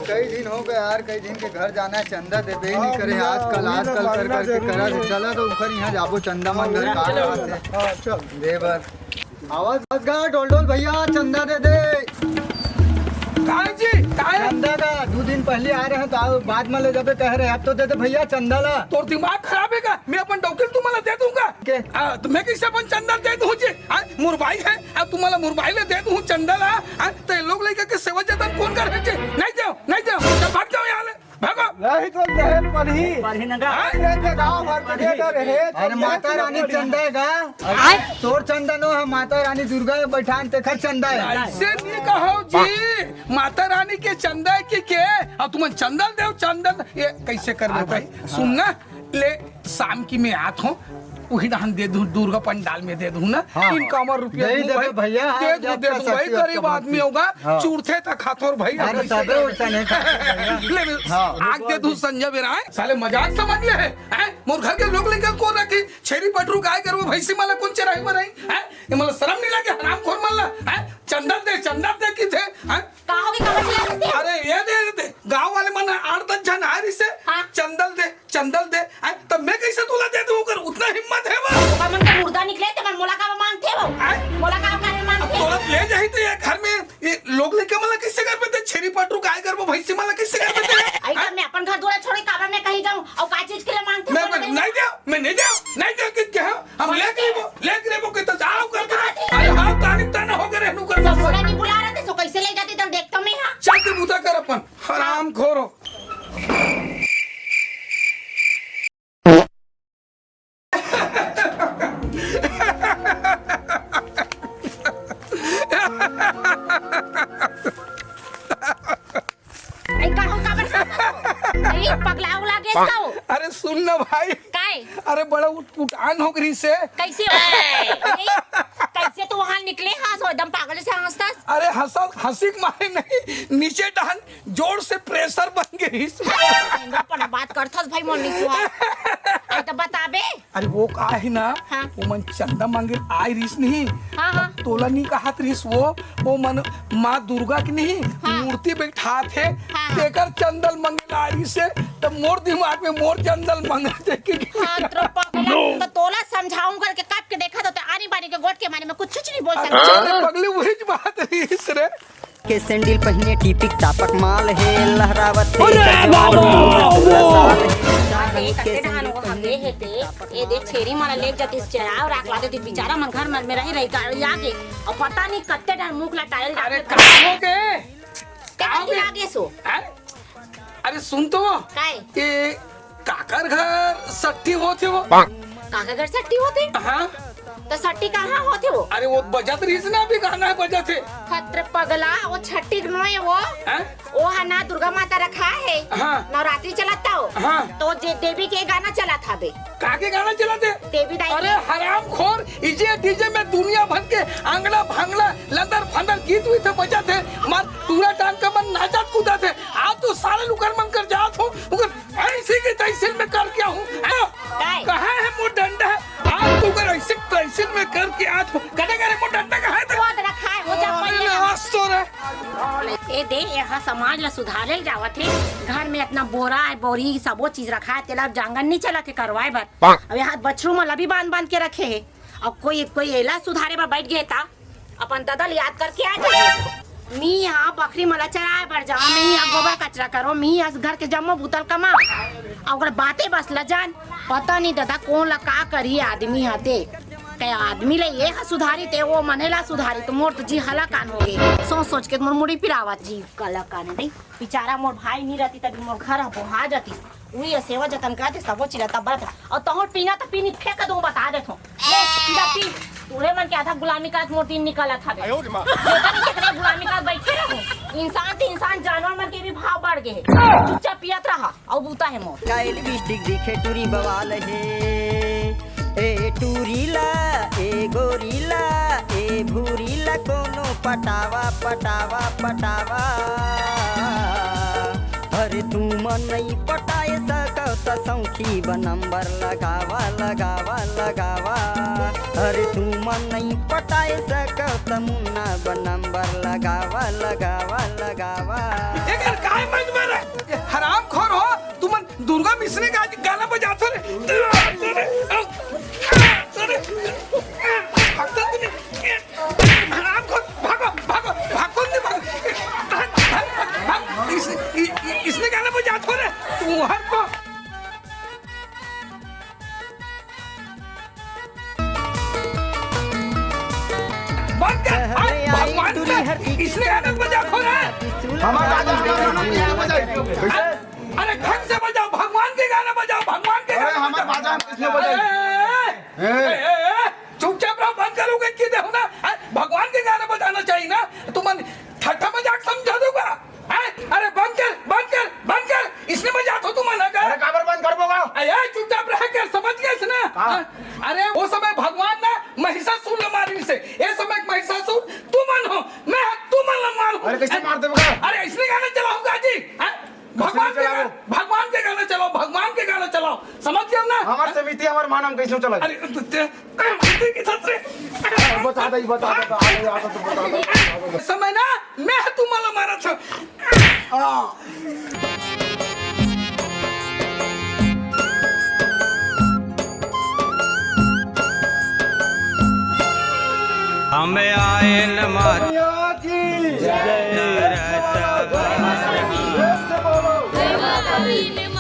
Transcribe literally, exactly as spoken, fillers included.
कई दिन हो गए यार, कई दिन के घर जाना है, चंदा देबे ही नहीं करे आजकल। आजकल कर करके करा दे। चला तो उखर यहाँ जाबो, चंदा मन घर का बात है। हाँ, चल। दे बर। आवाज, आवाज गा, डोल डोल भैया, चंदा दे दे। काय जी, काय? चंदा का दो दिन पहले आ रहे हैं तो आओ, बाद में ले जाबे कह रहे, अब तो दे दे भैया चंदा ला। तोर दिमाग खराब है का? मैं अपन डौकी ल तुम्हाला दे दूंगा। के? आ, तो मैं कैसे अपन चंदा दे दूं जी? हाँ, मोर बाई है, अब तुम्हाला मोर बाई ले दे दूं चंदा ला। हाँ, तो ये लोग लइका के सेवा जतन कौन कर है जी? नहीं दो, नहीं दो, चल भाग जाओ यहाँ ले। भागो। नहीं तो दहेज पड़ही। पड़ही ना गा। हाँ? नहीं तो गाँव भर के दे दे रहे। अरे माता रानी चंदा है गा। अरे तोर चंदा नो है, माता रानी दुर्गा है, बैठान ते खर चंदा है। ऐसे नहीं कहो जी, माता रानी के चंदा है कि के? अब तुम चंदल देव, चंदल, ये कैसे कर लो भाई? सुन ना, ले शाम की मैं आत हूँ, वही दहन दे दूँ, दुर्गा पंडाल में दे दूँ ना। हाँ, इनका हाँ। अमर रुपया दे दूँ दे भाई, भैया, हाँ, दे दूँ, दे दूँ भाई, गरीब आदमी होगा, हाँ। चूरथे था खाथोर भाई, अरे हम तबे उठा नहीं खाते भैया। ले बे, हाँ। आग दे दूँ संजय बेरा, हैं? साले मजाक समझ ले है, हैं? मोर घर के लोग लेकर को रखी, छेरी पटरू गाय गरु भैंसी माला कौन चराई में रही, हैं? ये मतलब शर्म नहीं लगे, हरामखोर मन ला, हैं? चंदन दे, चंदन दे की थे, हैं? का होगे, का बचिया किसे? अरे ये दे, दे, दे। गांव वाले मन आठ दस झन आ रही से, हाँ। चंदल दे, चंदल दे। आय, तब मैं कैसे तोला दे दूं, अगर उतना हिम्मत है वो? ओकर मन के मुर्दा निकले, ते मन मोला का मांगथे वो? आय? मोला का करे अब मांगथे? तोला ले जाही तो ये घर में ये लोग लेके मला कैसे घर पे ते छेरी पाटरू गाय करबो भैंसी मला कैसे घर पे ते? आई आय? तब मैं अपन घर दुआरा छोड़ के काबर मैं कहीं जाऊं? और का चीज के लिए मांगथे मैं, बोला मैं नहीं दे? दे, मैं नहीं दे, नहीं दे कि क्या? हम लेके रेबो, लेके रेबो के तो जाओ करके। अरे हाँ, तानी ताना हो गए रहनू कर बस। मोला नहीं बुला रहे थे, सो कैसे ले जाती तब देखता मैं यहाँ। चल के बूता कर अपन, हराम खोरो। ए, का हो, काबर हंसत हो? ए, पगला उला गेस का हो? अरे सुन ना भाई। काय? अरे बड़ा उटपुटान हो गई से। कैसे हो? ए, कैसे तू वहां निकले हस? एकदम पागल से हंसतस। अरे हंसा, हंसी के मारे नहीं, नीचे डहन जोर से प्रेशर बन गई। एंगा पण बात करथस भाई मोर निसुआ। आई तो बताबे। अरे वो का है ना, हाँ। वो मन चंदा मांगे आय रिस नहीं। हाँ, हाँ। तोला नहीं कहत रिस वो, वो मन माँ दुर्गा की नहीं, हाँ। मूर्ति बैठा थे, हाँ, हाँ। तेकर चंदल मंगल आ रिस है, तब मोर दिमाग में मोर चंदल मंगल देखे के। हाँ, तो पगला, तो तोला समझाऊं करके कब के देखा तो, तो आनी बानी के गोट के मारे में कुछ, कुछ नहीं बोल सकता। चंदल पगले वही बात रिस रे। के सैंडल पहिने टिपिक टापक माल हे, लहरावत हे अरे गजवान बाबा, नीला वो। साल हे। अरे, कत्ते डहान हो, हम दे हे ते, ए दे छेरी मन लेग जातिस, चराव राख लाते, ते बिचारा मन घर मन में रही, रही, गाड़ी आगे, और पता नहीं कत्ते डहान मुख लटायल अरे, जाते। का हो गे? ते का हो कत्ते गे? आगे सो? हैं? अरे, सुन तो। काय? ये काकर घर सट्टी होथे वो? काकर घर सट्टी होथे? हाँ। तो सट्टी कहाँ होथे वो? अरे वो बजत रहिस ना, अभी गाना बजत हे। खत्र पगला, वो छट्टी नोय वो। हैं? वो हा ना दुर्गा माता रखा हे। हाँ। नवरात्रि चलत हो। हाँ। तो जे देवी के गाना चलत हवे। का के गाना चलत हे? देवी दाई अरे के। हरामखोर, इजे डीजे में दुनिया भर के आंगला भांगला लंदर फंदर गीत वीत बजत हे। मार टूरा टांग के मन नाचत कूदत हे। आज तो सारे लुकर मन कर जात हो, उकर ऐसे के तैसे में करके आहूँ। हाँ? काय? कहाँ है मोर डंडा? आज तो अगर ऐसे तैसे में करके आज कटे करे मोर डंडा कहाँ है तो? वो तो रखा है, वो जा अरे पहले ना, आज तो रे। ए दे, यहाँ समाज ला सुधारे ल जावत हे। घर में इतना बोरा है, बोरी, सबो चीज रखा है, तेला जांगन नहीं चलत हे करवाए बर। अब यहाँ बछरू मन ला भी बांध बांध के रखे हे। अब कोई, कोई एला सुधारे बर बैठ गए ता अपन ददा ल याद करके आ जाए। मी यहाँ बकरी मन ला चराए बर जाओ, मी यहाँ गोबर कचरा करो, मी यहाँ घर के जम्मो बुतल कमा। अउ ओकर बाते बस ल जान, पता नहीं ददा कोन ला का करी आदमी ह ते। ते आदमी ले ये ह सुधारी ते वो मने ला सुधारी, तो मोर तो जी हलाकान हो गए। सोच सोच के मोर मुड़ी पिरावत जी कलाकान है। बेचारा मोर भाई नहीं रहती तभी मोर घर ह बोहा जाती। उही सेवा जतन करत हे, सबो चीज ला तब बरत हे। अउ तोहर पीना त पीनी फेंक दूं, बता देथों। ले, पीना पी। तोरे मन के आधा गुलामी करत मोर दिन निकलत हवे। आयो रे माँ। जेकर नहीं तेकरे गुलामी करत बैठे रहूं। इंसान ते इंसान, जानवर मन के भी भाव बढ़ गए हे। चुपचाप पियत रहा, अउ बूता हे मोर। का ए लिपस्टिक दिखे टूरी बवाल हे। ए टूरी ला, ए गोरी ला, ए भूरी ला कोनो पटावा, पटावा, पटावा। अरे तुमन नइ पटाए सकव त सौखी ब नंबर लगावा, लगावा, लगावा। अरे तुमन नइ पटाए सकव त मुन्ना ब नंबर लगावा, लगावा, लगावा। एकर काय मन बर मुहर को बंद कर। आज भगवान का इसने गाना बजा खोला है। हमार बाजा, हमार गाना किसने बजाई? कैसे? अरे ढंग से बजाओ, भगवान के गाना बजाओ, भगवान के अरे गाना हमार बजाओ। बाजा हम किसने बजाई? ए, ए, ए, ए, ए, चुपचाप रहो, बंद करोगे कि देखो ना, हैं? भगवान के गाना बजाना चाहिए ना, तुमन ठट्ठा मजाक समझा दोगा, हैं? अरे बंद कर, बंद कर, बंद कर, इसने बजाथो तुमन अगर। अरे काबर बंद करबो गा? अरे चुपचाप रह कर, समझ गए ना? हाँ। हैं? अरे वो समय भगवान ना महिषासुर ला मारिस हे, ये समय महिषासुर तुमन हो, मैं तुमन ला मारूं। अरे कैसे मार देबो गा? अरे इसने गाना चलाऊंगा जी, हैं? भगवान के चलाओ। गाना, भगवान के गाना चलाओ, भगवान के गाना चलाओ, समझ गए ना? हमार समिति, हमार मान हम कैसे चलाए? अरे, तो ते-, ते-, ते-, ते-, ते-, बता दे, बता दे, बता दे, बता दे, बता दे। समय ना, मैं तुम्हाला मारत हूँ। हाँ। हमें आए न मार। की जय। जय माता दी।